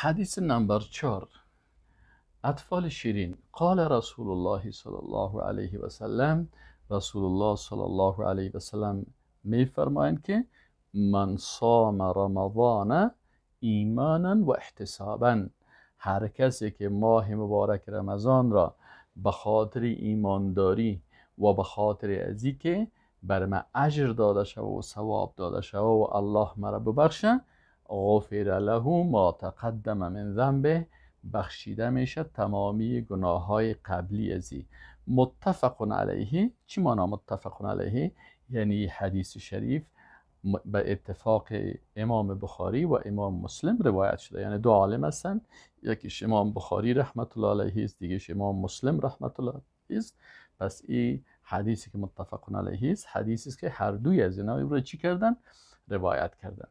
حدیث نمبر 4. اطفال شیرین، قال رسول الله صلی الله علیه و سلم، رسول الله صلی الله علیه و سلم می فرمایند که من صام رمضان ایمانا و احتسابا، هر کسی که ماه مبارک رمضان را به خاطر ایمانداری و به خاطر ازی که بر ما اجر داده شوه و ثواب داده شوه و الله مرا ببخشه، غفر له ما تقدم من ذنبه، بخشیده میشه تمامی گناه های قبلی ازی. متفق علیه. چی معنا متفق علیه؟ یعنی حدیث شریف به اتفاق امام بخاری و امام مسلم روایت شده. یعنی دو عالم هستند، یکیش امام بخاری رحمت الله علیه است، دیگهش امام مسلم رحمت الله علیه است. پس این حدیثی که متفق علیه است، حدیثی است که هر دوی از اینا رو چی کردن؟ روایت کردن.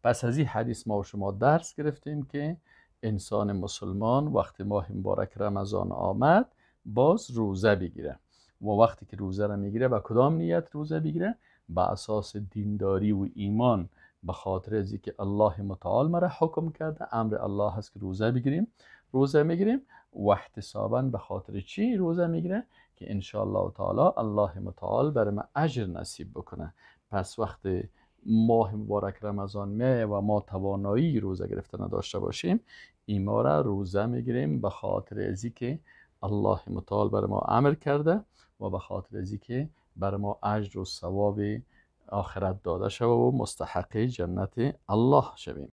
پس از این حدیث ما و شما درس گرفتیم که انسان مسلمان وقتی ماه مبارک رمضان آمد باز روزه بگیره، و وقتی که روزه را میگیره با کدام نیت روزه بگیره؟ به اساس دینداری و ایمان، به خاطر از اینکه الله متعال مرا حکم کرده، امر الله هست که روزه بگیریم، روزه میگیریم. و احتسابا به خاطر چی روزه میگیره؟ که انشاءالله تعالی الله متعال بر ما اجر نصیب بکنه. پس وقتی ماه مبارک رمضان میه و ما توانایی روزه گرفتن نداشته باشیم، ایما را روزه میگیریم به خاطر از اینکه الله متعال بر ما امر کرده و به خاطر از اینکه بر ما اجر و ثواب آخرت داده شود و مستحق جنت الله شویم.